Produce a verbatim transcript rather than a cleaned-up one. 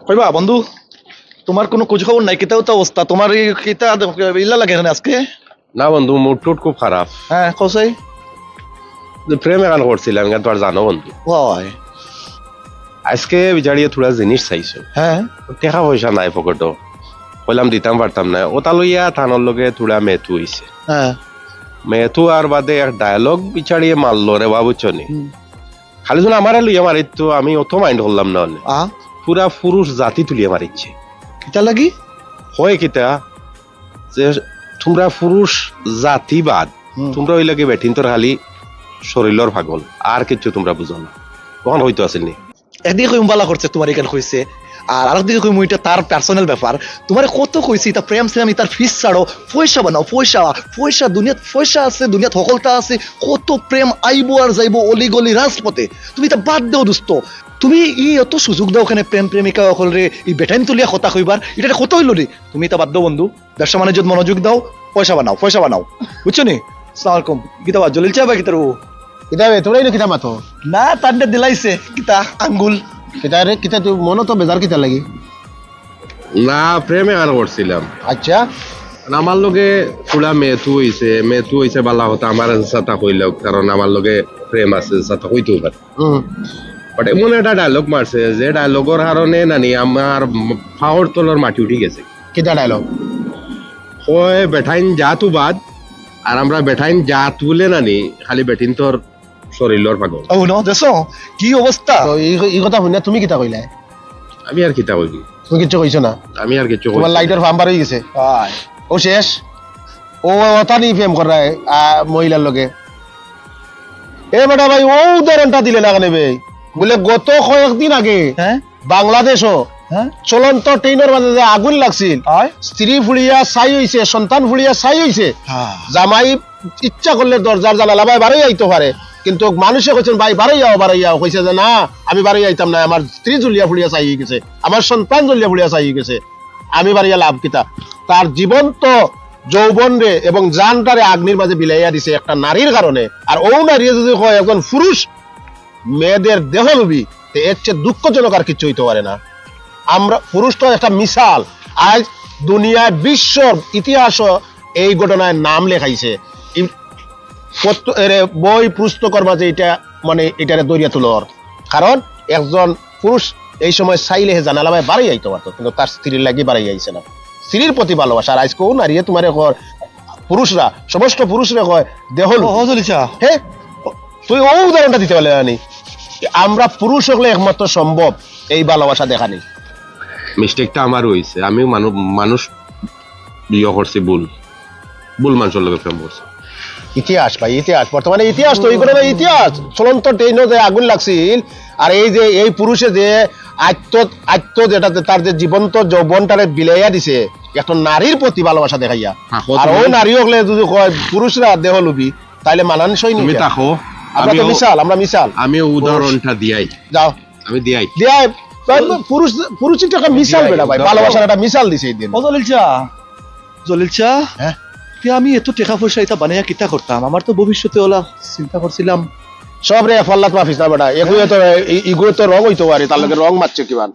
কইবা বন্ধু, তুমার কুনু খোঁজ খবর নাই? কিতা অতা অবস্থা? তুমার ই কিতা ইলা লাগে না আজকে? না বন্ধু, মুড টুড খুব খারাপ। হ্যাঁ, কও চাই। যে প্রেম এখান করছিলাম, কিন্তু আর জানো বন্ধু। ওই। আজকে বিচারিয়ে থুড়া জিনিস চাইছো। হ্যাঁ। টেকা পয়সা নাই পকেটো। কইলাম দিতাম পারতাম না। অতা লইয়া তানর লগে থুড়া মেতু অইছে। হ্যাঁ। মেতু আর বাদে এক ডায়লগ বিচারিয়ে মারলো রে বাবু চনি। হুম। খালি যেন আমারে লইয়া মারিত তো আমি অত মাইন্ড করলাম না অনে। আ? পুরা পুরুষ জাতি তুলিয়া মারিছে। কিতা লাগি? হয় কিতা? যে তুমরা পুরুষ জাতি বাদ, হুম। তুমরা অইলাগি বেটিন্তর খালি শরীলর পাগল, আর কিচ্ছু তুমরা বুঝো না। অখন অইতো আছিল নি? একদিকে কইমু বালা করছে, তুমার ইখান কইছে, আর আরেকদিকে কইমু ইটা তার পার্সোনাল ব্যাপার। তুমারে কত কইছি, ইতা প্রেম স্রেম, ইতার ফিস ছাড়ো, পয়সা বানাও, পয়সা, পয়সা, দুনিয়াত পয়সা আছে, দুনিয়াত হকলতা আছে, কত প্রেম আইবো আর যাইবো অলি গলি রাজপথে। তুমি ইতা বাদ দেও দোস্ত, তুমি ই অত সুযোগ দাও কেনে প্রেম প্রেমিকা অকলরে, ই বেটাইন তুলিয়া কথা কইবার, ইটা কত অইলো রে? তুমি ইতা বাদ দেও বন্ধু। ব্যবসা বাণিজ্যত মনোযোগ দাও, পয়সা বানাও, পয়সা বানাও। বুঝছো নি? আসসালামু আলাইকুম। কিতা বা, জলিল চা বা কিতার ও? কিতা বে, তোরা ইনো কিতা মাতো? না, তান্ডে দিলাইছে, কিতা আঙ্গুল। কিতা রে, কিতা তুই মনো তো বেজার কিতা লাগি? না, প্রেমে আর করছিলাম। আচ্ছা। না, আমার লগে পুরা মেতু অইছে, মেতু অইছে বালা কথা, আমার সাথে কইল, কারণ আমার লগে প্রেম আছে, সাথে কইতেও পারে। হুম। But এমন একটা ডায়লগ মারছে, যে ডায়লগর কারণে নানি আমার ম-, পাওর তলর মাটি উঠি গেছে। কিতা ডায়লগ? কয়, "বেটাইন জাত উবাদ, আর আমরা বেটাইন জাত বুলে নানি, খালি বেটিন্তর শরীলর পাগল।" ও ন, দেখছো? কি অবস্থা? তো ই, ই কথা হুনিয়া তুমি কিতা কইলায়? আমি আর কিতা কইবি? তুমি কিচ্ছু কইছো না? আমি আর কিচ্ছু তুমার কইছি না। লাইটর ফাম বার অই গেছে। আয়। ও শেষ। ও অতা নি প্রেম কররায়, আ, মহিলার লগে। এ বেটা ভাই, ও উদাহরণটা দিলে না কেনে বে? বুলে গত কয়েকদিন আগে হ্যাঁ? বাংলাদেশো হ্যাঁ? চলন্ত ট্রেনর মাঝে যে আগুন লাগছিল, হয়? স্ত্রী ফুড়িয়া ছাই অইছে, সন্তান ফুড়িয়া ছাই অইছে। হ্যাঁ। জামাই ইচ্ছা করলে দরজার জানালা বায় বারই আইতো পারে, কিন্তু মানুষে কইছইন, "ভাই, বারই আও, বারই আও।" কইছে যে, "না, আমি বারই আইতাম না, আমার স্ত্রী জ্বলিয়া ফুড়িয়া ছাই অই গেছে, আমার সন্তান জ্বলিয়া ফুড়িয়া ছাই অই গেছে, আমি বারইয়া লাভ কিতা?" তার জীবন্ত যৌবনরে এবং জানটারে আগ্নির মাঝে বিলাইয়া দিছে একটা নারীর কারণে। আর ও নারীয়ে যদি কয় একজন পুরুষ মেয়েদের দেহ লুবি, তে এর চেয়ে দুঃখজনক আর কিচ্ছু অইতো পারে না। আমরা পুরুষ তো একটা মিসাল। আজ দুনিয়ার বিশ্বর ইতিহাসও এই ঘটনায় নাম লেখাইছে। ই-, প্রত-, এরে বই পুস্তকর মাঝে ইটা, মানে, ইটারে ধরিয়া তুলর। কারণ একজন পুরুষ এই সময় চাইলে হে জানালা বায় বারই আইতো পারতো, কিন্তু তার স্ত্রীর লাগি বারই আইছে না। স্ত্রীর প্রতি ভালোবাসা। আর আজকে ও নারীয়ে তুমারে কর, পুরুষরা, সমস্ত পুরুষরে কয়, "দেহ লুবি।" ও, ও, জলিল চা। হে? তুই ও উদাহরণটা দিতে পারলে না নি? আমরা পুরুষ অকলে একমাত্র সম্ভব এই ভালোবাসা দেখানি। মিস্টেকটা আমারও অইছে, আমিও মানু-, মানুষ ইয়ে করছি ভুল, ভুল মানুষর লগে প্রেম করছি। ইতিহাস ভাই, ইতিহাস, বর্তমানে ইতিহাস তৈরি করে ভাই, ইতিহাস। চলন্ত ট্রেনও যে আগুন লাগছিল, আর এই যে এই পুরুষে যে আত্ম, আত্ম যেটা তার যে জীবন্ত যৌবনটারে বিলাইয়া দিছে, একটা নারীর প্রতি ভালোবাসা দেখাইয়া। হ্যাঁ, আর ওই নারী অকলে যদি কয় পুরুষরা দেহ লুবি, তাইলে মানানসই নি তুমি এটা। থাকো, আমরা তো আমিও, মিসাল, আমরা মিসাল। আমি উদাহরণটা দিয়াই। যাও। আমি দিয়াই। দিয়াই, পুরুষ, পুরুষ একটা মিসাল দিয়াই, বেটা ভাই, যাও। ভালোবাসার একটা মিসাল দিছে এই দিন। ও জলিল চা, জলিল চা, হ্যাঁ? তে আমি এত টেকা পয়সা ইতা বানাইয়া কিতা করতাম? আমার তো ভবিষ্যতে ওলা চিন্তা করছিলাম। সব রে, ফাল্লাত মাফিস না বেটা। এগুয়ে তো, ই-, ইগুয়ে তো রং অইতো পারে, তার লগে রং মারছে কিমান।